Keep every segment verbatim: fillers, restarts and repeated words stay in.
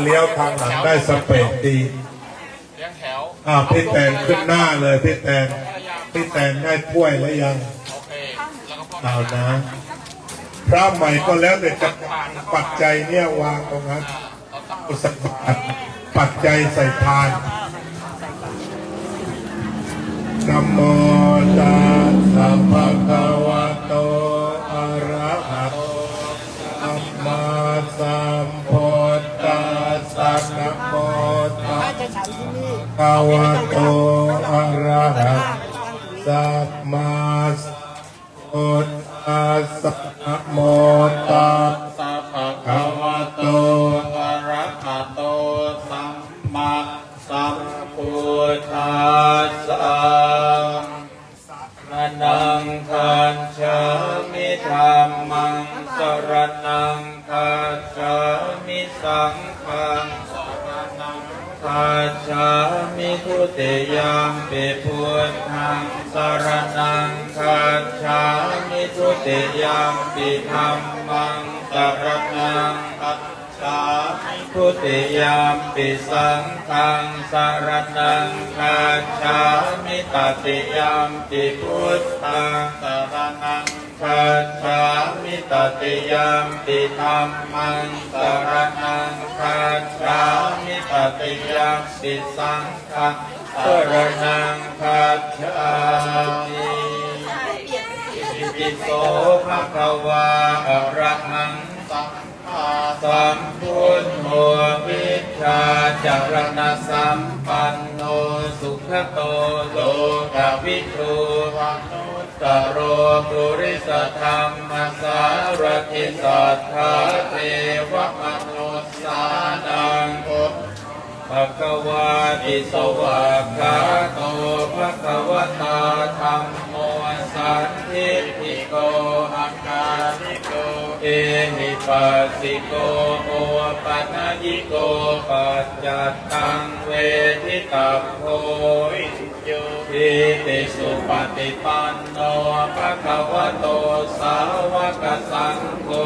เลี้ยวทางหลังได้สเปดดี เลี้ยงแถว อ่า พี่แตนขึ้นหน้าเลย พี่แตน พี่แตนได้ถ้วยแล้วยัง โอเค แล้วก็พวก เอานะ พระใหม่ก็แล้วแต่จะ ปัจจัยเนี่ย วางตรงนั้น อ่า เอาตัก เอาใส่บาตร ปัจจัยใส่พาน Namo tassa bhagavato arahato sammāsambuddhassa. Namo tassa bhagavato arahato sammāsambuddhassa. Namo tassa bhagavato arahato sammāsambuddhassa. Saraṇaṃ gacchāmi. Dhammaṃ saraṇaṃ gacchāmi. Saṅghaṃ saraṇaṃ gacchāmi. Dutiyampi buddhaṃ saraṇaṃ gacchāmi. Dutiyampi dhammaṃ saraṇaṃ gacchāmi. Dutiyampi saṅghaṃ saraṇaṃ gacchāmi. Tatiyampi buddhaṃ saraṇaṃ gacchāmi. Tatiyampi dhammaṃ saraṇaṃ gacchāmi. Tatiyampi saṅghaṃ saraṇaṃ gacchāmi. Itipi so bhagavā arahaṃ sammāsambuddho vijjācaraṇasampanno sugato lokavidū anuttaro purisadammasārathi satthā devamanussānaṃ bhagavāti. Svākkhāto bhagavatā dhammo sandiṭṭhiko akāliko ehipassiko opanayiko paccattaṃ veditabbo viññūhīti. Supaṭipanno bhagavato sāvakasaṅgho,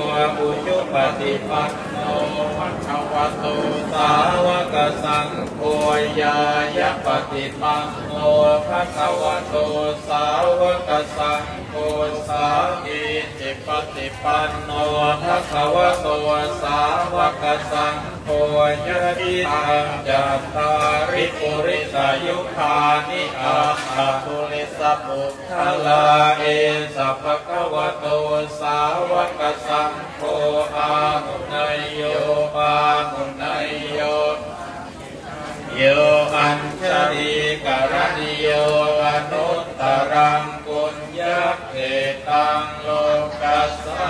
ujupaṭipanno bhagavato sāvakasaṅgho, ñāyapaṭipanno bhagavato sāvakasaṅgho, sāmīcipaṭipanno bhagavato sāvakasaṅgho, yadidaṃ cattāri purisayugāni aṭṭha purisapuggalā, esa bhagavato sāvakasaṅgho, āhuneyyo pāhuneyyo yo añjalikaraṇīyo anuttaraṃ puññakkhettaṃ lokassāti.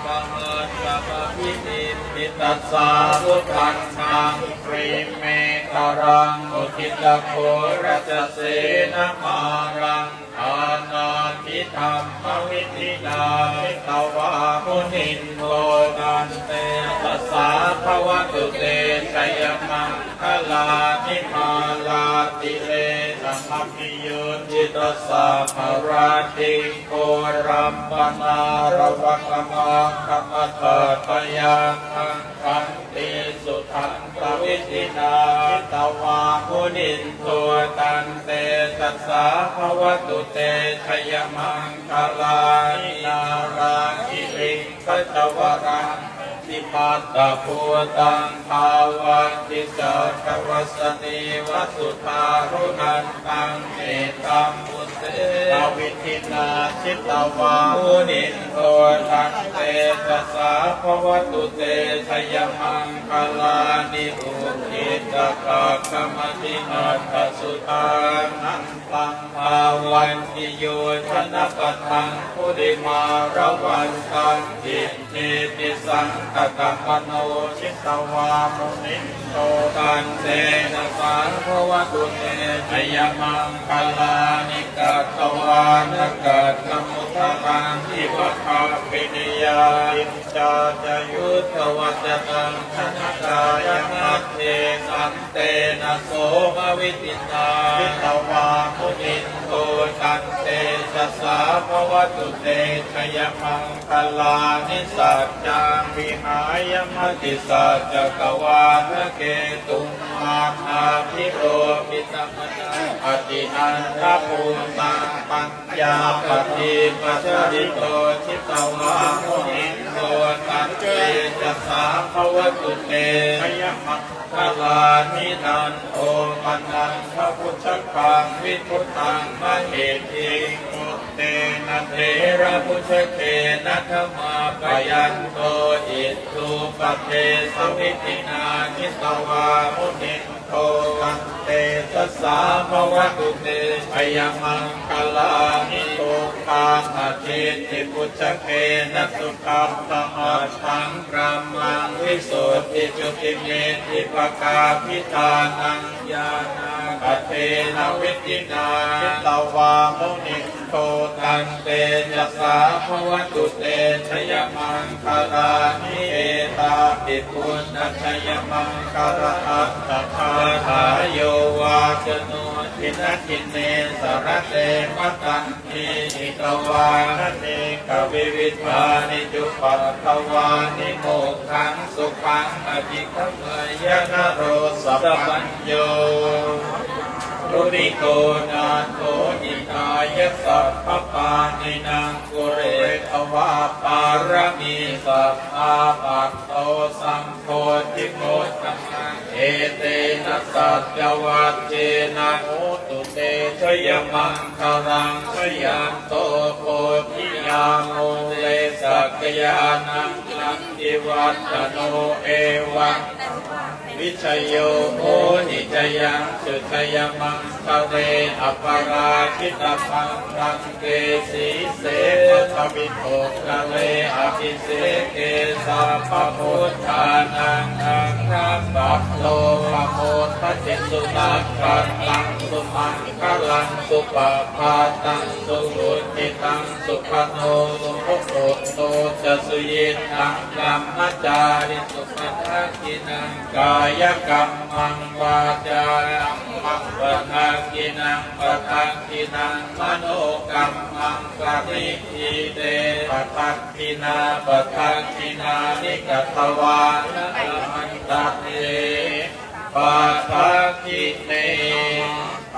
Sahassamabhinimmitasāvudhantaṃ grīmekhalaṃ uditaghorasasenamāraṃ dānādidhammavidhinā jitavā munindo, tantejasā bhavatu te jayamaṅgalāni. Mārātirekamabhiyujjhitasabbarattiṃ ghorampanāḷavakamakkhamathaddhayakkhaṃ khantīsudantavidhinā jitavā munindo, tantejasā bhavatu te jayamaṅgalāni. Nāḷāgiriṃ gajavaraṃ atimattabhūtaṃ dāvaggicakkamasanīva sudāruṇantaṃ mettambusekavidhinā jitavā munindo, tantejasā bhavatu te jayamaṅgalāni. Ukkhittakhaggamatihatthasudāruṇantaṃ dhāvantiyojanapathaṅgulimālavantaṃ iddhībhisaṅkhatamano jitavā munindo, tantejasā bhavatu te jayamaṅgalāni. Katvāna kaṭṭhamudaraṃ iva gabbhinīyā ciñcāya duṭṭhavacanaṃ janakāyamajjhe santena somavidhinā jitavā munindo, Tantejasā bhavatu te jayamaṅgalāni. Saccaṃ vihāya matisaccakavādaketuṃ, vādābhiropitamanaṃ atiandhabhūtaṃ, paññāpadīpajalito jitavā munindo, tantejasā bhavatu te jayamaṅgalāni. Nandopanandabhujagaṃ vibudhaṃ mahiddhiṃ, puttena therabhujagena damāpayanto, iddhūpadesavidhinā jitavā munindo, tantejasā bhavatu te jayamaṅgalāni. Duggāhadiṭṭhibhujagena sudaṭṭhahatthaṃ, brahmaṃ visuddhijutimiddhibakābhidhānaṃ, ñāṇāgadena vidhinā jitavā munindo, tantejasā bhavatu te jayamaṅgalāni. Etāpi buddhajayamaṅgalaaṭṭhagāthā, yo vācano dinadine sarate matandī, hitvānanekavividhāni cupaddavāni, mokkhaṃ sukhaṃ adhigameyya naro sapañño. Āruniko nātho hitāya sabbapāṇinaṃ, pūretvā pāramī sabbā patto sambodhimuttamaṃ, etena saccavajjena hotu te jayamaṅgalaṃ. Jayanto bodhiyā mūle sakyānaṃ nandivaḍḍhano, evaṃ vijayo hohi jayassu jayamaṅgale, aparājitapallaṅke sīse paṭhavipokkhare, abhiseke sabbabuddhānaṃ aggappatto pamodati. Sunakkhattaṃ sumaṅgalaṃ supabhātaṃ suhuṭṭhitaṃ, sukhaṇo sumuhutto ca suyiṭṭhaṃ brahmacārisu, padakkhiṇaṃ kāyakammaṃ vācākammaṃ padakkhiṇaṃ, padakkhiṇaṃ manokammaṃ paṇidhī te padakkhiṇā, padakkhiṇāni katvāna labhantatthe padakkhiṇe.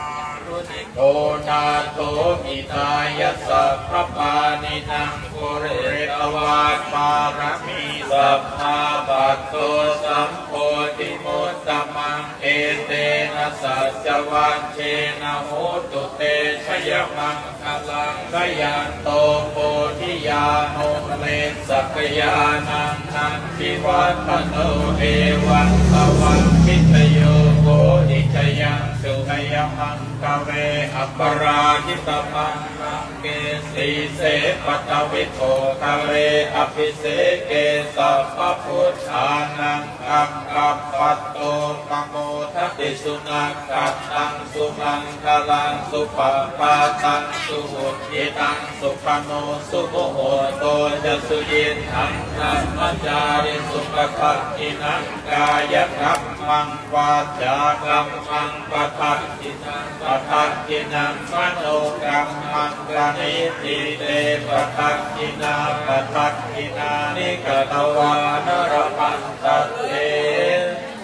Āruniko nātho hitāya sabbapāṇinaṃ, pūretvā pāramī sabbā patto sambodhimuttamaṃ, etena saccavajjena hotu te jayamaṅ galaṃ. Jayanto bodhiyā mūle sakyānaṃ nandivaḍḍhano, evaṃ tvaṃ vijayo hohi jayassu jayamaṅgale, aparājitapallaṅke sīse paṭhavipokkhare, abhiseke sabbabuddhānaṃ aggappatto pamodati. Sunakkhattaṃ sumaṅgalaṃ supabhātaṃ suhuṭṭhitaṃ, sukhaṇo sumuhutto ca suyiṭṭhaṃ brahmacārisu, padakkhiṇaṃ kāyakammaṃ vācākammaṃ padakkhiṇaṃ, padakkhiṇaṃ manokammaṃ paṇidhī te padakkhiṇā, padakkhiṇāni katvāna labhantatthe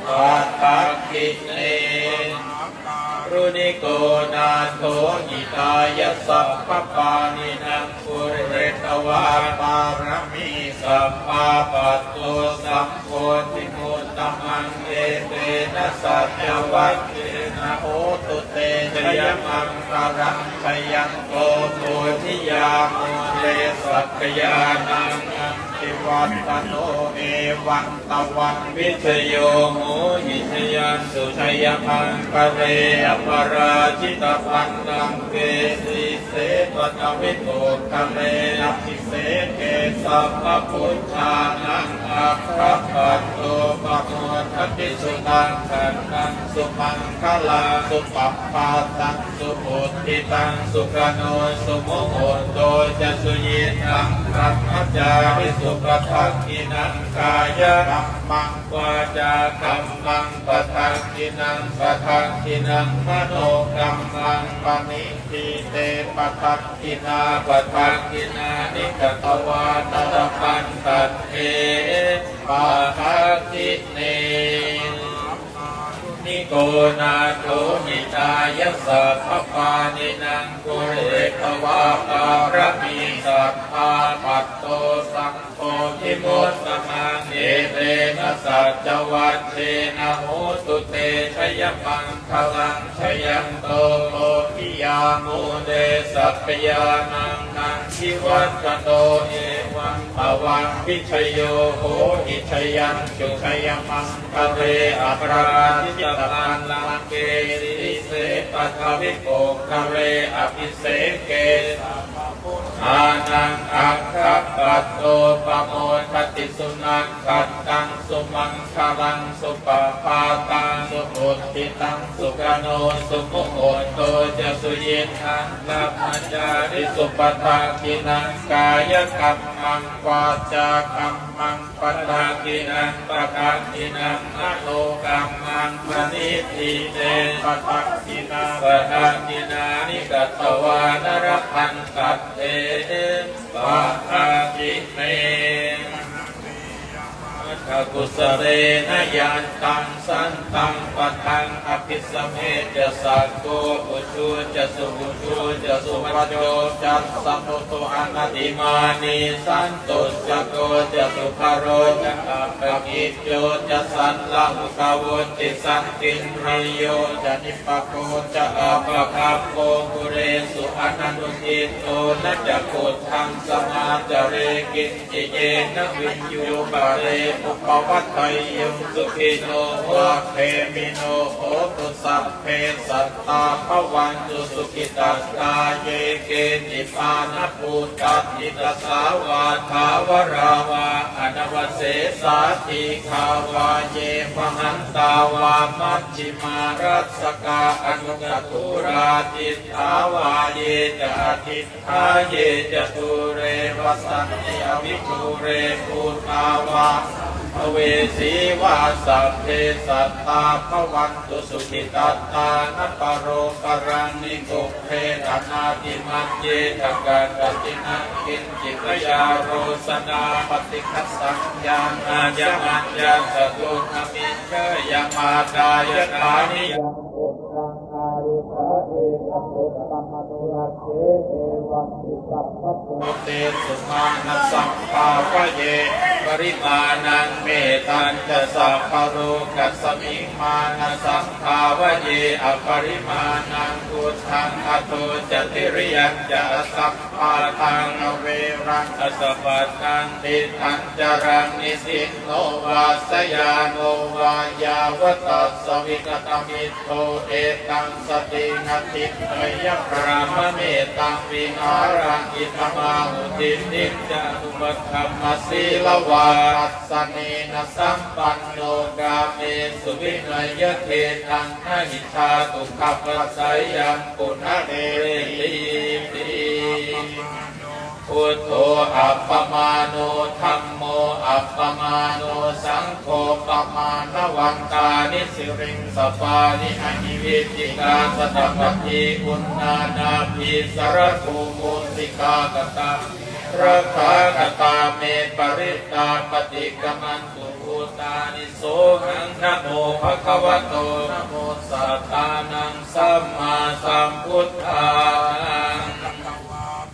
padakkhiṇe. Āruniko nātho hitāya sabbapāṇinaṃ, pūretvā pāramī sabbā patto sambodhimuttamaṃ, etena saccavajjena hotu te jayamaṅgalaṃ. Jayanto bodhiyā mūle sakyānaṃ nandivaḍḍhano, evaṃ tvaṃ vijayo hohi jayassu jayamaṅgale, aparājitapallaṅke sīse paṭhavipokkhare, abhiseke sabbabuddhānaṃ aggappatto pamodati. Sunakkhattaṃ sumaṅgalaṃ supabhātaṃ suhuṭṭhitaṃ, sukhaṇo sumuhutto ca suyiṭṭhaṃ brahmacārisu padakkhiṇaṃ kāyakammaṃ vācākammaṃ padakkhiṇaṃ padakkhiṇaṃ manokammaṃ paṇidhī te padakkhiṇā padakkhiṇāni katvāna labhantatthe padakkhiṇe. Niko nātho hitāya sabbapāṇinaṃ pūretvā pāramī sabbā patto sambodhimuttamaṃ etena saccavajjena hotu te jayamaṅgalaṃ. Jayanto bodhiyā mūle sakyānaṃ nandivaḍḍhano evaṃ tvaṃ vijayo hohi jayassu jayamaṅ gale aparājitapallaṅke sīse paṭhavipokkhare abhiseke sabbabuddhānaṃ aggappatto pamodati. Sunakkhattaṃ sumaṅgalaṃ supabhātaṃ suhuṭṭhitaṃ sukhaṇo sumuhutto ca suyiṭṭhaṃ brahmacārisu padakkhiṇaṃ kāyakammaṃ vācākammaṃ padakkhiṇaṃ padakkhiṇaṃ manokammaṃ paṇidhī te padakkhiṇā padakkhiṇāni katvāna labhantatthe padakkhiṇe. Attakusalena yantaṃ santaṃ padaṃ abhisamecca sakko ujū ca suhujū ca suvaco cassa mudu anatimānī santussako ca subharo ca appakicco ca sallahukavutti santindriyo ca nipako ca appagabbho kulesu ananugiddho. Na ca khuddaṃ samācare kiñci yena viññū pare upavadeyyuṃ. Sukhino vā khemino hontu sabbe sattā bhavantu sukhitattā. Ye keci pāṇabhūtatthi tasā vā thāvarā vā anavasesā dīghā vā ye mahantā vā majjhimā rassakā aṇukathūlā diṭṭhā vā ye ca adiṭṭhā ye ca dūre vasanti avidūre bhūtā vā sambhavesī vā sabbe sattā bhavantu sukhitattā. Na paro paraṃ nikubbetha nātimaññetha katthaci naṃ kiñci byārosanā paṭighasaññā nāññamaññassa dukkhamiccheyya. Mātā yathā niyaṃ puttaṃ ārigha eva puttamanurakkhe evampi sabbabhūtesu mānasam bhāvaye aparimāṇaṃ. Mettañca sabbalokasmiṃ mānasam bhāvaye aparimāṇaṃ uddhaṃ adho ca tiriyañca asambādhaṃ averaṃ asapattaṃ. Tiṭṭhañcaraṃ nisinno vā sayāno vā yāvatassa vigatamiddho etaṃ satiṃ adhiṭṭheyya brahmametaṃ vihāraṃ idhamāhu. Diṭṭhiñca anupagamma sīlavā dassanena sampanno kāmesu vineyya gedhaṃ na hi jātu gabbhaseyyaṃ punaretīti. Buddho appamāṇo dhammo appamāṇo saṅgho pamāṇavantāni siriṃsapāni ahi vicchikā satapadī uṇṇānābhī sarabū mūsikā katā me rakkhā katā me parittā paṭikkamantu bhūtāni. Sohaṃ namo bhagavato namo sattannaṃ sammāsambuddhānaṃ.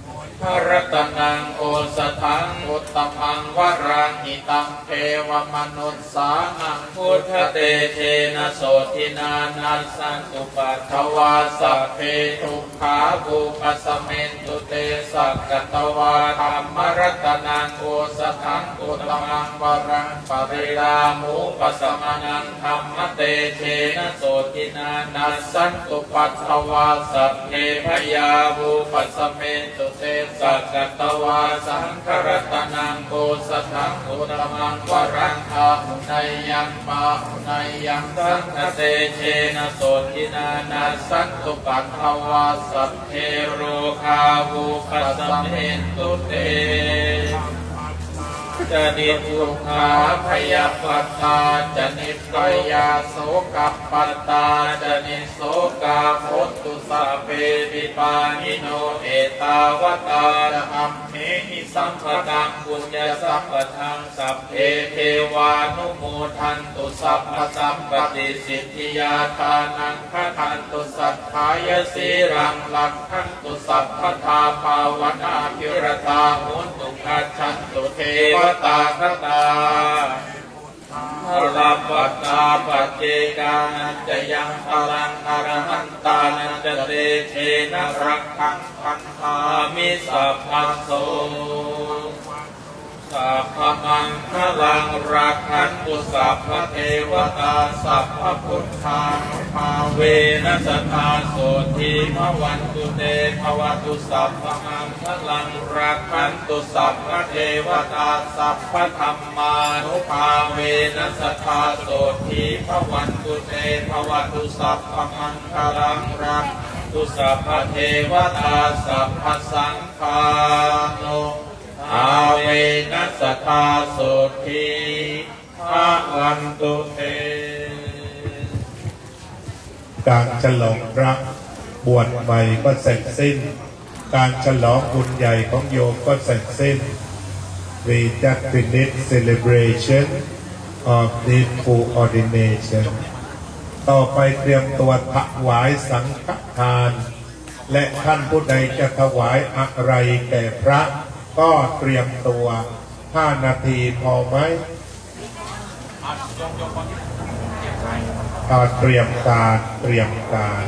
Buddharatanaṃ osathaṃ uttamaṃ varaṃ hitaṃ devamanussānaṃ buddhatejena sotthinā nassantupaddavā sabbe dukkhā vūpasamentu te. Sakkatvā dhammaratanaṃ osathaṃ uttamaṃ varaṃ pariḷāhūpasamanaṃ dhammatejena sotthinā nassantupaddavā sabbe bhayā vūpasamentu te. Sakkatvā saṅgharatanaṃ osathaṃ uttamaṃ varaṃ āhuneyyaṃ pāhuneyyaṃ saṅghatejena sotthinā nassantupaddavā sabbe rogā vūpasamentu te. Ca niddukkhā bhayappattā ca nibbhayā sokappattā ca nissokā hontu sabbepi pāṇino. Ettāvatā ca amhehi sambhataṃ puññasampadaṃ sabbe devānumodantu sabbasampattisiddhiyā. Dānaṃ dadantu saddhāya sīlaṃ rakkhantu sabbadā bhāvanābhiratā hontu gacchantu devatāgatā. Maṅgalapaṭṭhāpaccekānañca yaṃ balaṃ arahantānañca tejena rakkhaṃ bandhāmi sabbaso. Sabbamaṅgalaṃ rakkhantu sabbadevatā sabbabuddhānubhāvena sadā sotthī bhavantu te. Bhavatu sabbamaṅgalaṃ rakkhantu sabbadevatā sabbadhammānubhāvena sadā sotthī bhavantu te. Bhavatu sabbamaṅgalaṃ rakkhantu sabbadevatā sabbasaṅghānu ภาเวนะ sadā sotthī bhavantu te. การฉลองพระบวชใหม่ก็เสร็จสิ้น การฉลองบุญใหญ่ของโยมก็เสร็จสิ้น We just finished celebration of this full ordination. ต่อไปเตรียมตัวถวายสังฆทาน และท่านผู้ใดจะถวายอะไรแก่พระก็เตรียมตัว ห้านาทีพอไหม อ่า เตรียมการ เตรียมการ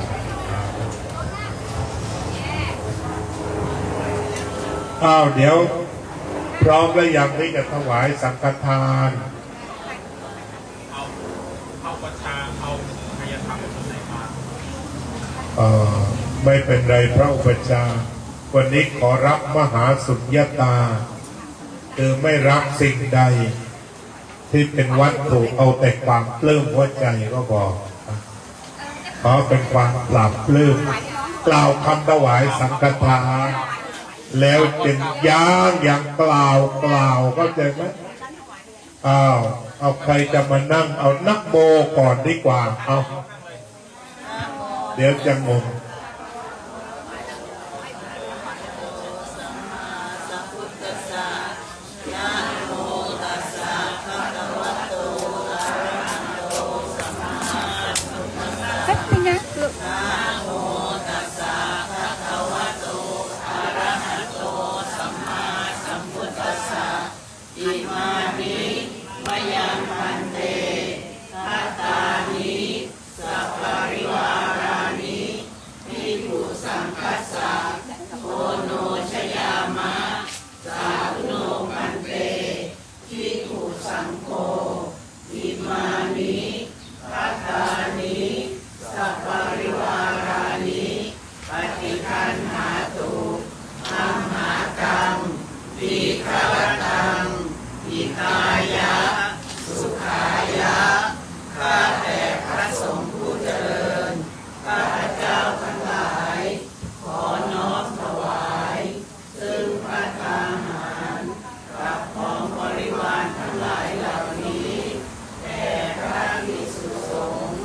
อ้าว เดี๋ยว พร้อมแล้วยังที่จะถวายสังฆทาน เอา เอาประชา เอาอภัยธรรมตรงไหนมา เอ่อ ไม่เป็นไรพระอุปัชฌาย์ วันนี้ขอรับมหาสุญญตา คือไม่รับสิ่งใดที่เป็นวัตถุ เอาแต่ความปลื้มหัวใจก็พอ ขอเป็นความปลาบปลื้ม กล่าวคำถวายสังฆทาน แล้วจึงย่างอย่างกล่าวกล่าว เข้าใจไหม อ้าว เอาใครจะมานั่ง เอานะโมก่อนดีกว่า เอา เดี๋ยวจะงง แป๊บนึงนะลูก Imāni mayaṃ bhante bhattāni saparivārāni bhikkhusaṅghassa oṇojayāma. Sādhu no bhante bhikkhusaṅgho imāni bhattāni saparivārāni paṭiggaṇhātu amhākaṃ dīgharattaṃ hitāya sukhāya. ข้าแต่พระสงฆ์ผู้เจริญ ข้าพเจ้าทั้งหลาย ขอน้อมถวาย ซึ่งภัตตาหาร กับของบริวารทั้งหลายเหล่านี้ แด่พระภิกษุสงฆ์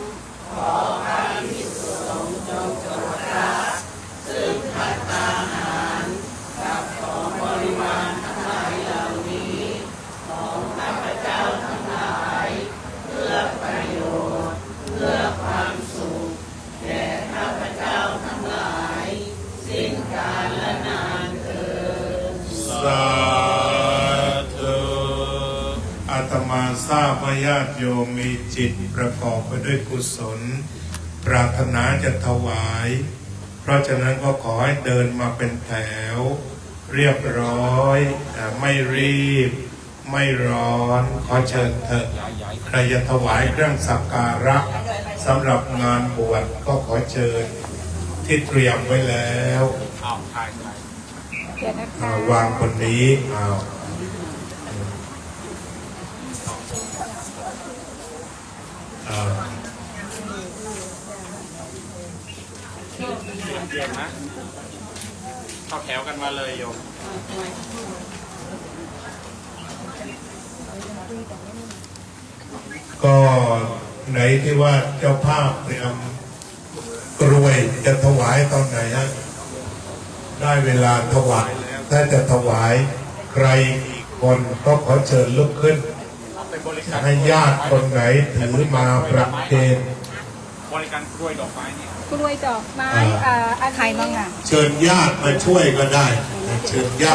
ขอพระภิกษุสงฆ์จงโปรดรับ ซึ่งภัตตาหาร กับของบริวารทั้งหลายเหล่านี้ ของข้าพเจ้าทั้งหลาย เพื่อประโยชน์ เพื่อความสุข แก่ข้าพเจ้าทั้งหลาย สิ้นกาลนานเทอญ สาธุ อาตมาทราบว่าญาติโยมมีจิตประกอบไปด้วยกุศล ปรารถนาจะถวาย เพราะฉะนั้นก็ขอให้เดินมาเป็นแถว เรียบร้อย แต่ไม่รีบ ไม่ร้อน ขอเชิญเถอะ ใครจะถวายเครื่องสักการะสำหรับงานบวชก็ขอเชิญ ที่เตรียมไว้แล้ว อ้าว ถ่าย ถ่าย เดี๋ยวนะคะ อ่าวางบนนี้อ้าวอ่า เรียงนะ เข้าแถวกันมาเลยโยม ก็ไหนที่ว่าเจ้าภาพเตรียมกล้วยจะถวายตอนไหนฮะ ได้เวลาถวายแล้ว ถ้าจะถวายใครอีกคนก็ขอเชิญลุกขึ้น ให้ญาติคนไหนถือมาประเคน บริการกล้วยดอกไม้เนี่ย กล้วยดอกไม้ อ่า เอ่อ อันนี้ ใครบ้างอะ เชิญญาติมาช่วยก็ได้นะ เชิญญาติ